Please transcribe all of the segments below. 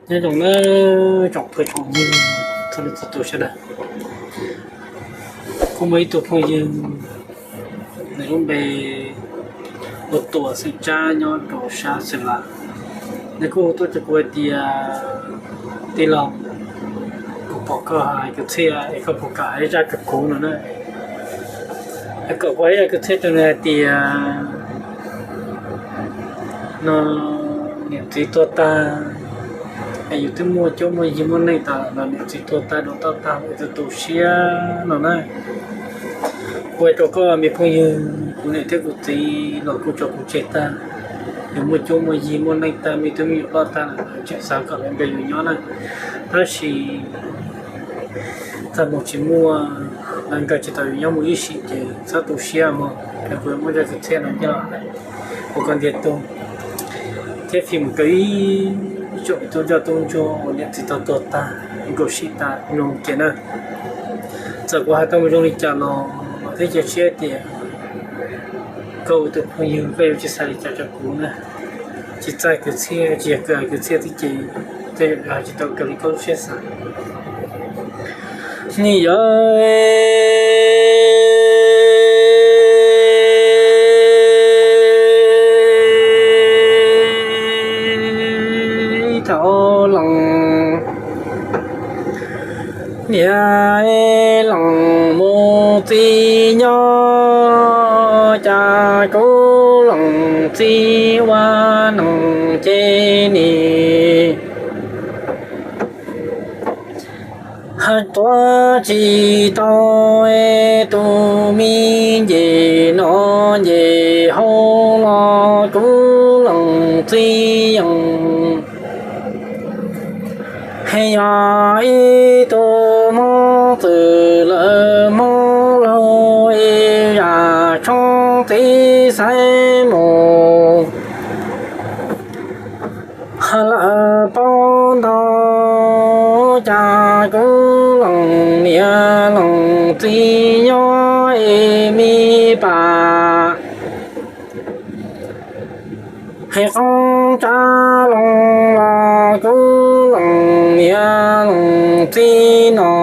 Nyob zoo nawb tsoom phooj tsoom ywg txhua leej txhua tus sawv daws. Kuv muaj ib tug phooj ywg, nws lub npe hu Tuam xeem Tsab nyob rau sab Xeem Las. Nws kuj hu tuaj rau kuv hais tias, tij laug, kuv pom koj hais kwv txhiaj es koj puas kam hais zaj rau kuv no na. Kom kuv hais zaj kwv txhiaj rau nws hais tias, no, niam txiv tuag tag, es yus twb muaj cuab muaj yig muaj neej tas los niam txiv tuag tag dua toj tag es tu tu siab no na. Kuv hais rau koj me phooj ywg, kuv niam thiab kuv txiv los kuj tso kuv tseg tag. Yus muaj cuab muaj yig muaj neej tag, me tub me nyuam loj tag lawm, tseem xav kom lawv nrog yus nyob na. Tab sis txaj muag tsis muaj, lawv nrog tsis tau yus nyob mus ib sim ces txhob tu siab mog. Kuv muab zaj kwv txhiaj no coj los hais rau koj ntiag tug, thiab fij mus rau ib tsoom tub ncauj tub ntsuag uas niam txiv tau tuag tag, nkaum sim tas zoo kiag na. Txawm kuv hais tau mus zoo li cas los thiab cia siab tias koj ua tus phooj ywg koj yuav tsis xav li cas rau kuv na. Tsis txawj kwv txhiaj, tsis yog kwv txhiaj twb ces tej zaum hais tsis tau raws li koj lub siab xav. Ni yog ib thaum lees niam lees mus txiv nyob, cas kuv lees txiv ua neej ces nim hais tuav tsis tau tus me ntsis no ntsis haus los kuv lees txiv yeej yog ib tug Hmoob txwj lawm Hmoob laug ib yam tshoob txiv xaiv mus. Lawv paub ntau cas kuv lees niam lees txiv nyob es me pam, es qoob tsab loo los kuv lees niam lees txiv no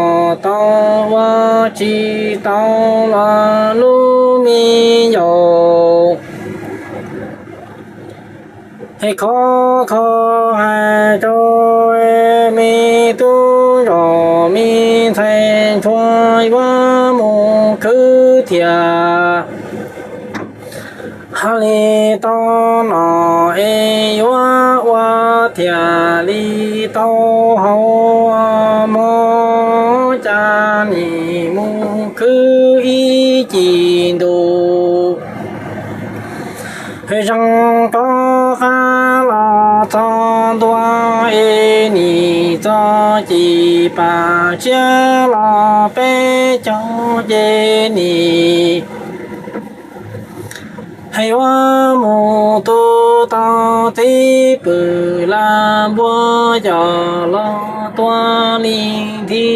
tau ua tsis tau los lub me yaus. Es khov kho hais rau me tub zos me ntxhais ntsuag yuav mus khwv thiab, hais li tau no es yuav ua thiaj li tau haus, mob cas nim mus khwv ib cim ntuj. Zoo koj qab los txog ntua es nim txog cim pas tsiab los peb caug ces nim yuav mus tu tau txiv pwm laj npua coj los tua li nthi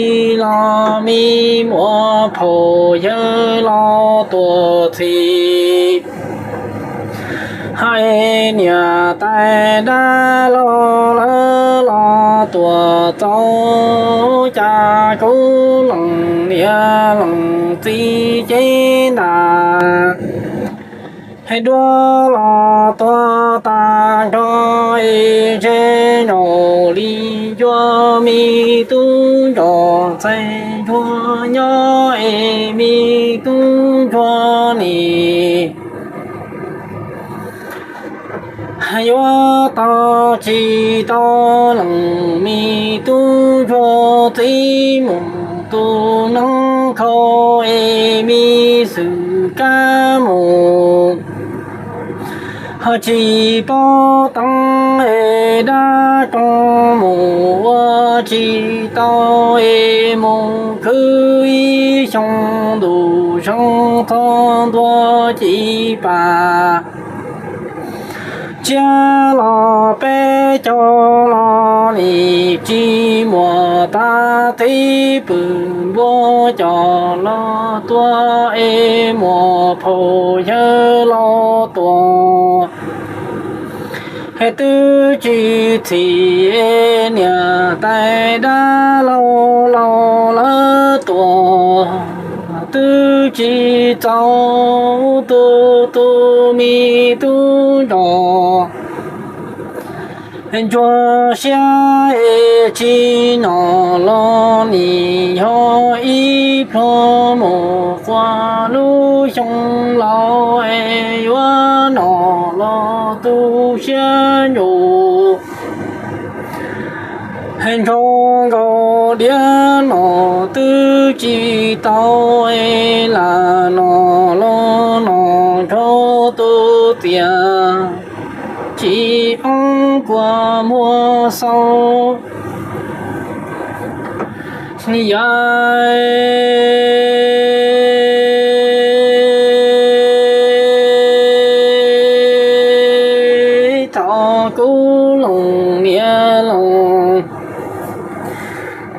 los me muam phauj yawg los tuam txhij. Hais niam tais dab laug lawv los tuam txaus, cas kuv lees niam lees txiv cev ntas. Hais dua los tuag tas nrho es ze nraum li ncua, me tub ntsuag ntxhais ntsuag nyob es me tub ntsuag nim yuav tau tsis tau lees me tub ntsuag txiv mus tu noob khau es me xwm kab mus. Ho tsis paub teeb es dab roog mus ua tsis tau es mus khwv ib xyoo ntuj zoo txog ntua cim pas tsiab los peb caug los nim tsis muaj tas txiv pwm npua coj los tua es muam phauj yawg los tuam. Twb tsis txhim niam tais dab laug los lawv tuag, twb tsis txaus tus tus me tub ntsuag. Ntsuag siab es tsis nom los nim yog ib pluag mus qua lub xyoo laus es yuav nom los tu siab ntsws. Ntsoo nkaus diav nom twb tsis tau es lam nom los nom nrog tus tias tsis oob kua muag xau. Yog tau kub loos niam loos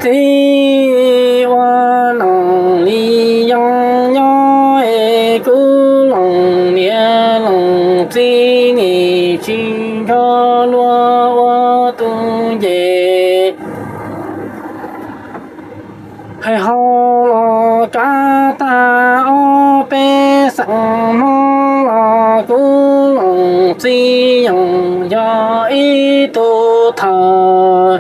txiv ua noog li yoo nyob es kub loos niam loos txiv nim tsis nrog luag ua tus nce. Hais hauv los kab tag ob peb xeem Hmoob los kub loos txiv yoos yog ib tug thawj.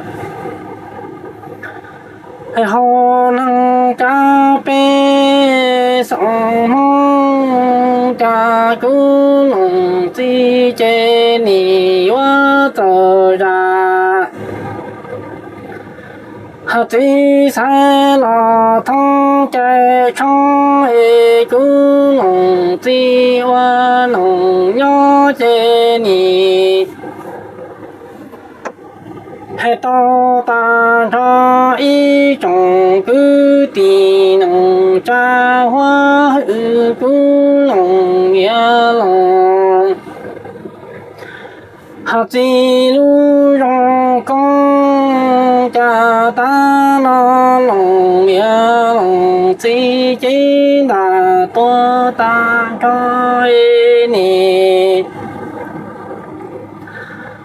Hais hauv neeg kab peb xeem Hmoob cas kub loos txiv ces nim yuav txawm zam. Hais txiv xaiv los thoob cai tshoob es kub loos txiv ua noog nyob ces nim hais tau tag nrho ib tsoom kwv tij neej tsa huab hwm kub loos niam loos. Hais txiv lub zoo koob cas tab no loos niam loos txiv cev ntam tuag tag nrho es nim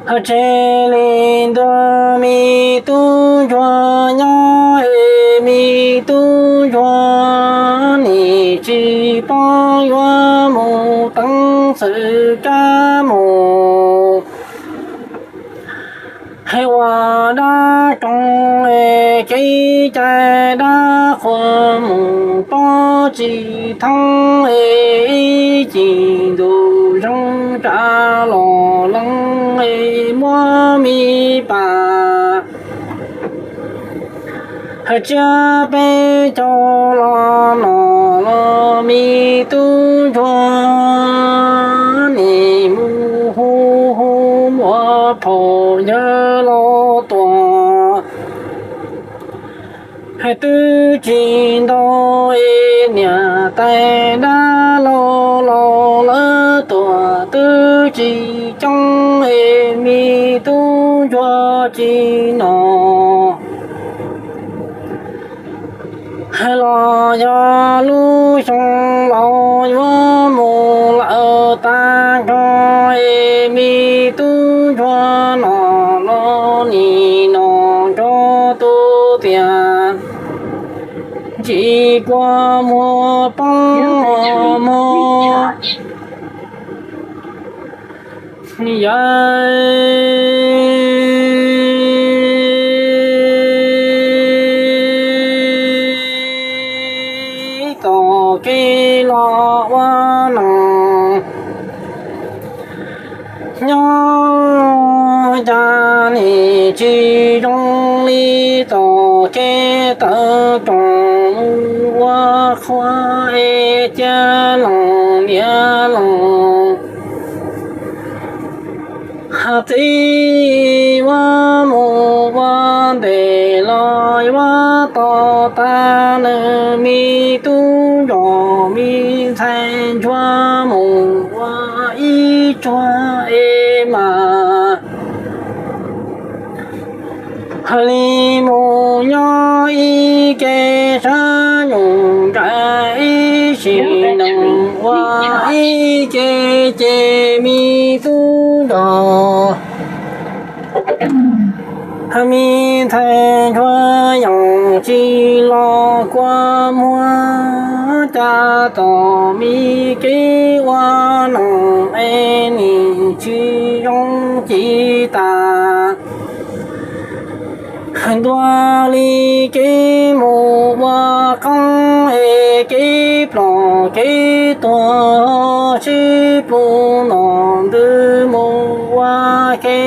hais tseg li ntua me tub ntsuag nyob es me tub ntsuag nim tsis paub yuav mus teev xwm kab mus. Hais ua dab roog es kev cai dab qhuas mus pob tsis thoob es ib cim ntuj zoo tsav los lees es muab me pas hais tsiab peb caug los nom los me tub ntsuag nim mus hu hu muaj phaum yawg los tuam. Hais twb tsis ntau es niam tais dab laug los lawv tuam twb tsis coob es me tub ntsuag tsis nom. Hais los yog lub xyoo laus yuav mus lawm tag nrho es me tub ntsuag nom los nim nom nrog tus tias ntsis kua muag poob muag yawg tom kev los ua noog nyob cas nim tsis zoo li tom kev tawv roos mus ua qhua es cia loos niam loos. Hais txiv yuav mus ua ntej los yuav tos tag nws me tub nrog me ntxhais ntsuag mus ua ib tsuag es mas hais li mus nyob ib ke sab nyoog nraim ib sim neej ua ib ke ces me tub nrog Me ntxhais ntsuag yeej tsis los kua muag, cas txom me kev ua neej es nim tsis zoo ci tas. Ntuag li kev mus ua qoob es kev plom kev tuag, sib plhu nom ntws mus ua ke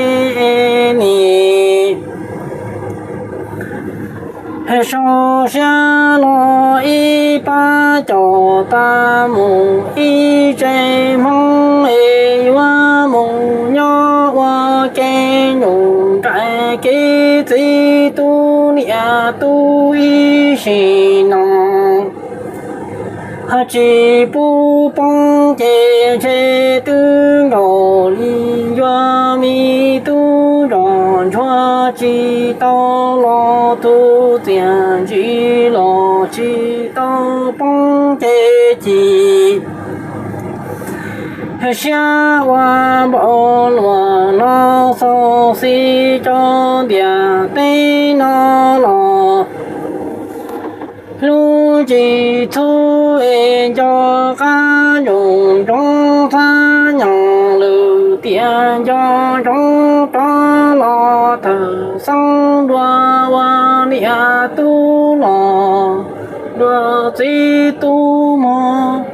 es nim sau siab los ib pab caum tas mus ib tsev Hmoob es yuav mus nyob ua ke nyuj nraim kev txiv tub niam tub ib sim no. Tsis pub poob ces ntshe twb nkaus li yuav me tub nrog ntsuag tsis tau los tus txiaj ntsim los tsis tau poob ces ci siab ua npaum luag los xaus xis rau ntiaj teb no los. Hlub tsis txhub es nco qab nyob ntsoov txhab nyob lwm tiam nco ntsoov rov los tawm xeeb dua ua niam tub los dua txiv tub mog.